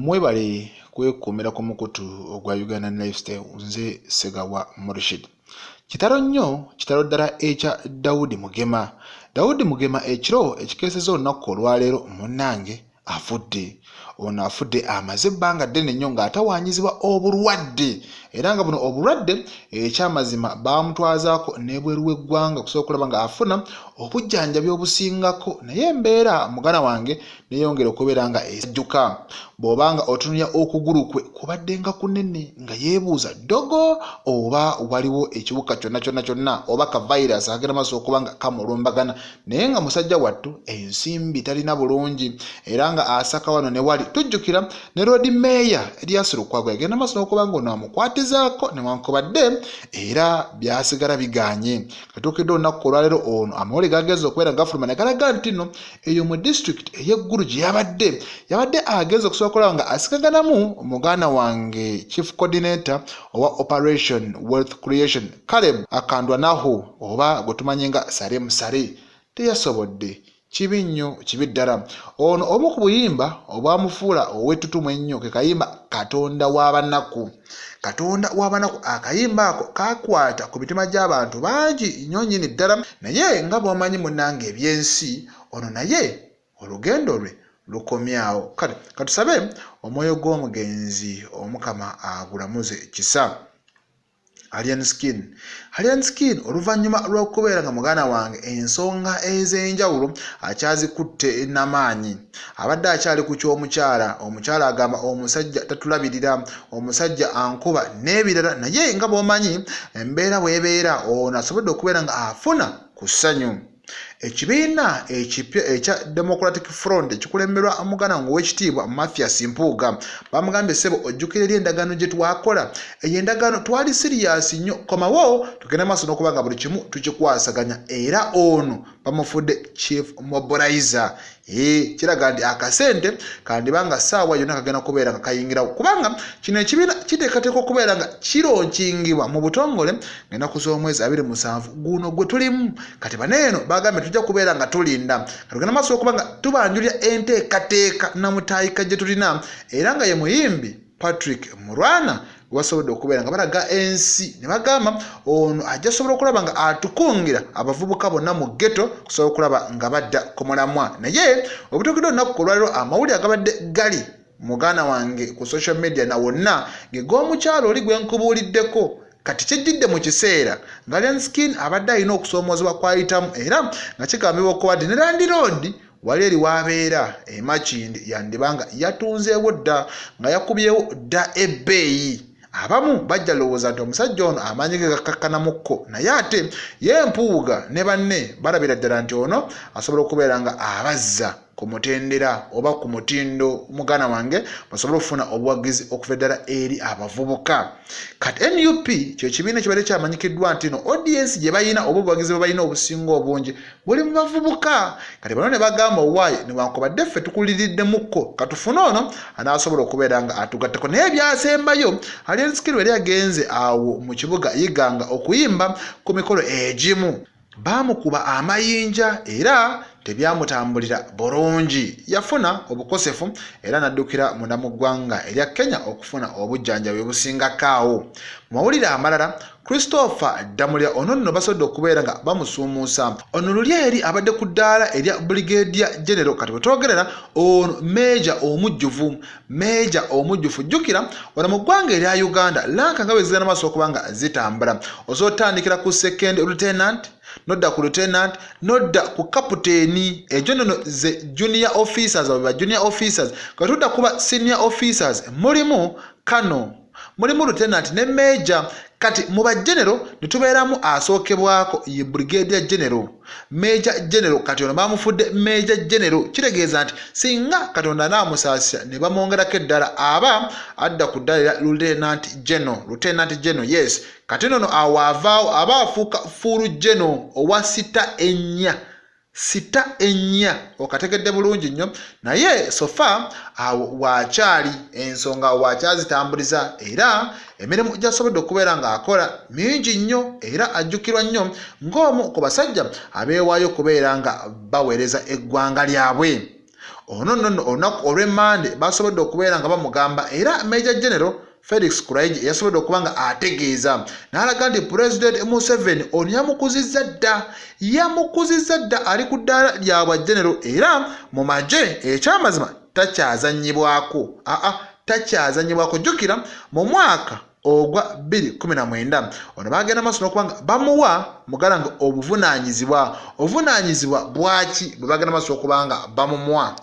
Mwebale kwekuumira ku mukutu ogwa Ugandan Lifestyle nze Ssegawa Murshid. Kitalo nnyo kitalo ddala ekya Daudi Mugema. Daudi Mugema ekiro ekikeesezza olunaku olwaleero munnange afudde. Ono afudde amaze ebbanga ddene nnyo ng'atawaanyizibwa obulwadde era nga buno obulwadde ekyamazima baamutwazaako n'ebweru w'eggwanga okusobola okulaba ng'afuna obujjanjabi obusingako naye embeera muganda wange neyongera okubeera nga esajjuka. Bw'oba nga otunulira okugulu kwe kubadde nga kunene nga yeebuuza ddogo oba waliwo ekiwuka kyonna kyonna kyonna oba ka virus akagenda maaso okuba nga kamulumbagana naye nga musajja wattu ensimbi talina bulungi era nga asaka wano ne wali. Tujjukira ne Lord Mayor Erias Lukwago yagenda maaso n'okuba nga ono amukwatizaako newankubadde era byasigala bigaanye. Katuukidde olunaku olwaleero ono amawulire gagenze okubeera nga gafuluma ne galaga nti nno eyo mu disitulikiti ey'eggulu gye yabadde yabadde agenze okusobola okulaba nga asikaganamu muganda wange chief coordinator owa operation wealth creation Caleb Akandwanaho oba gwe tumanyi nga Sale Musale teyasobodde kibi nnyo kibi ddala ono omu ku buyimba obwamufuula ow'ettutumu ennyo ke kayimba Katonda w'abanaku Katonda w'abanaku akayimba ako kakwata ku mitima gy'abantu bangi nnyo nnyini ddala naye nga bw'omanyi munnange eby'ensi ono naye olugendo lwe lukomyawo kale katusabe omwoyo gw'omugenzi omukama agulamuze kisa. Alien Skin. Alien Skin oluvannyuma lw'okubeera nga muganda wange ensonga ez'enjawulo akyazikutte namaanyi abadde akyali ku ky'omukyala omukyala agamba omusajja tatulabirira omusajja ankuba n'ebirala naye nga bw'omanyi embeera bw'ebeera ono asobodde okubeera nga afuna ku ssanyu. Ekibiina ekipya ekya Democratic Front ekikulemberwa muganda wange owekitiibwa Mathias Mpuuga bamugambye ssebo ojjukira eri endagaano gye twakola eyo endagaano twali siriyasi nnyo komawo tugende maaso n'okuba nga buli kimu tukikwasaganya era ono bamufudde chief mobilizer Ee, kiraga nti akasente kandiba nga ssaawa yonna kagenda kubeera nga kayingirawo kubanga kino ekibiina kiteekateeka okubeera nga kironkingibwa mu butongole ng'ennaku z'omwezi 27 guno gwe tulimu kati bano eno bagambye tujja kubeera nga tulinda katugenda maaso okuba nga tubanjulira enteekateeka namutaayika gye tulina era nga ye muyimbi Patrick Mulwana gwebasobodde okubeera nga balaga ensi ne bagamba ono ajja sobola okulaba nga atukungira abavubuka bonna mu ghetto okusobola okulaba nga badda ku mulamwa naye obutuukidde olunaku ku lwaliro amawulire agabadde gali muganda wange ku social media na wonna ge g'omukyalo oli gwe nkubuuliddeko kati kijjidde mu kiseera nga Alien Skin abadde alina okusoomoozebwa kw'ayitamu era nga kigambibwa okuba nti ne landiroodi Wali eri w'abeera e Makindye yandiba nga yatunzeewo dda nga yakubyewo dda ebbeeyi. Abamu bajja lowooza nti omusajja ono amaanyi ge gakkakkanamu-kko naye ate ye Mpuuga ne banne balabira ddala nti ono asobola okubeera nga abazza ku mutendera oba ku mutindo muganda wange basobole okufuna obuwagizi okuva ddala eri abavubuka. Kati nup kye kibiina ekibadde kyamanyikiddwa nti no audience gye balina oba obuwagizi bwe balina obusinga obungi buli mu bavubuka kati bano ne bagamba owaaye newankubadde ffe tukuliriddemukko katufune ono anaasobola okubeera nga atugattako naye ebyasembayo Alien Skin yali agenze awo mu kibuga Iganga okuyimba ku mikolo egimu baamukuba amayinja era tebyamutambulira bulungi yafuna obukosefu era n'addukira munda mu ggwanga erya Kenya okufuna obujjanjabi obusingako awo mu mawulire amalala Christopher Ddamulira ono nno basobodde okubeera nga bamusuumuusa. Ono luli eri abadde ku ddaala erya Brigadier General kati wetwogerera ono meeja omujjuvu meeja omujjuvu jjukira wano mu ggwanga erya Uganda lanka nga bwe zigenda maaso okuba nga zitambula osobola otandikira ku second lieutenant nodda ku lieutenant nodda ku kaputeeni egyo nnono ze junior officers abo ba junior officers kati tudda kuba senior officers mulimu kano mulimu lieutenant ne major kati mu ba general ne tubeeramu asookebwako ye brigadier general major general kati ono bamufudde major general kitegeeza nti singa katonda anaamusaasira ne bamwongerako eddala aba adda ku ddala erya lieutenant general lieutenant general yes kati nono awo avaawo aba afuuka full general owa sita ennya sita ennya okategedde bulungi nnyo naye sofa awo wakyali ensonga awo wakyazitambuliza era emirimu gyasobodde okubeera ng'akola mingi nnyo era ajjukirwa nnyo ng'omu ku basajja abeewaayo okubeera nga baweereza eggwanga lyabwe. Ono nno nno olunaku olw'emmande basobodde okubeera nga bamugamba era Major General Felix Kulaigye eyasobodde okuba nga ategeeza n'alaga nti Pulezidenti Museveni ono yamukuzizza dda yamukuzizza dda ali ku ddaala lya bwa genero era mu magye ekyamazima takyazannyibwako aa takyazannyibwako jjukira mu mwaka ogwa 2019 ono bagenda maaso n'okuba nga bamuwa mugala nga obuvunaanyizibwa obuvunaanyizibwa bwaki bwe bagenda maaso okuba nga bamumuwa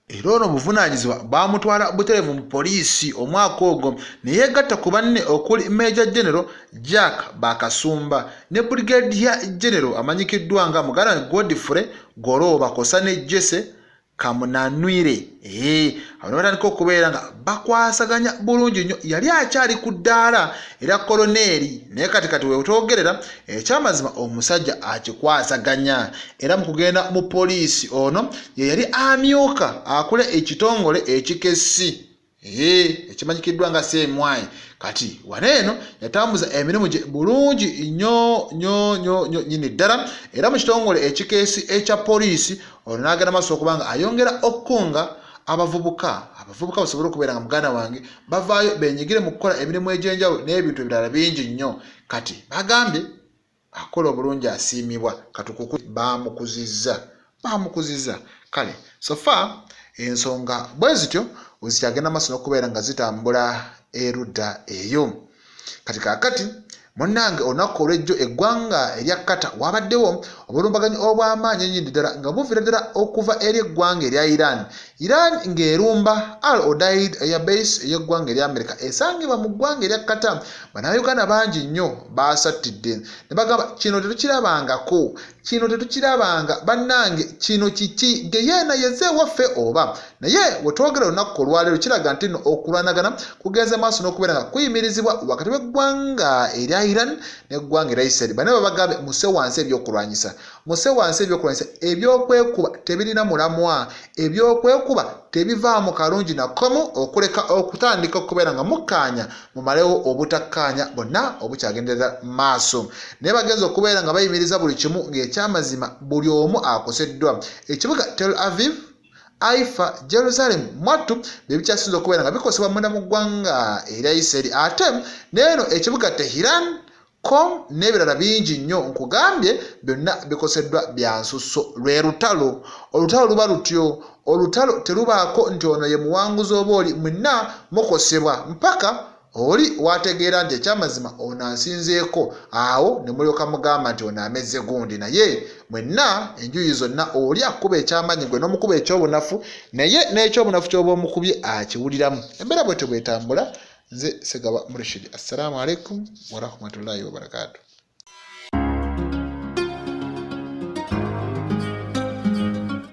era ono obuvunaanyizibwa baamutwala butereevu mu poliisi omwaka ogwo ne yeegatta ku banne okuli Major General Jack Bakasumba ne Brigadier General amanyikiddwa nga muganda Godfrey Golooba kw'ossa ne Jesse Kamunanwire. Ee, abo ne batandika okubeera nga bakwasaganya bulungi nnyo. Yali akyali ku ddaala erya koloneeri naye kati kati wetwogerera ekyamazima omusajja akikwasaganya era mu kugenda mu poliisi ono ye yali amyuka akula ekitongole ekikessi ekimanyikiddwa nga CMI. Kati wano eno yatambuza emirimu gye bulungi nnyo nnyo nnyo nnyo nnyini ddala era mu kitongole ekikeesi ekya poliisi ono n'agenda maaso okuba nga ayongera okukunga abavubuka abavubuka basobole okubeera nga muganda wange bavaayo benyigire mu kukola emirimu egy'enjawulo n'ebintu ebirala bingi nnyo. Kati bagambye akola obulungi asiimibwa katukuku baamukuzizza baamukuzizza kale sofa ensonga bwe zityo wezikyagenda maaso n'okubeera nga zitambula erudda eyo kati kaakati munnange olunaku olw'ejjo eggwanga erya Qatar wabaddewo obulumbaganyi obw'amaanyi ennyini ddala nga buviira ddala okuva eri eggwanga erya Iran Iran ng'erumba Al Udeid Airbase ey'eggwanga erya Amerika esangibwa mu ggwanga erya Qatar. Bannayuganda bangi nnyo baasattidde ne bagamba kino tetukirabangako, kino tetukirabanga, bannange kino kiki? Geyeena yezze ewaffe oba? Naye we twogera olunaku olwaleero kiraga nti nno okulwanagana kugenze maaso n'okubeera nga kuyimirizibwa wakati w'eggwanga erya Iran n'eggwanga erya Israel. Bano babagambye musse wansi ebyokulwanyisa. Musse wansi ebyokulwanyisa. Ebyokwekuba tebirina mulamwa. Ebyokwekuba tebivaamu kalungi na komu okuleka okutandika okubeera nga mukkaanya mumalewo obutakkaanya bwonna obukyagenderera maaso. Naye bagenze okubeera nga bayimiriza buli kimu ng'ekyamazima buli omu akoseddwa. Ekibuga Tel Aviv, Haifa, Jerusalem mwattu bye bikyasinze okubeera nga bikosebwa munda mu ggwanga erya Yisirayiri ate n'eno ekibuga Tehran Com n'ebirala bingi nnyo nkugambye byonna bikoseddwa bya nsusso lwe lutalo. Olutalo luba lutyo, olutalo terubaako nti ono ye muwanguzi oba oli mwenna mukosebwa mpaka oli w'ategeera nti ekyamazima ono ansinzeeko awo ne mulyoka mugamba nti ono amezze gundi naye mwenna enjuyi zonna oli akukuba ekyamaanyi gwe n'omukuba ekyobunafu naye n'ekyobunafu ky'oba omukubye akiwuliramu. Embeera bwetyo bw'etambula. Nze Ssegawa Murshid. Assalamu alaikum warahmatullahi wabarakatuh.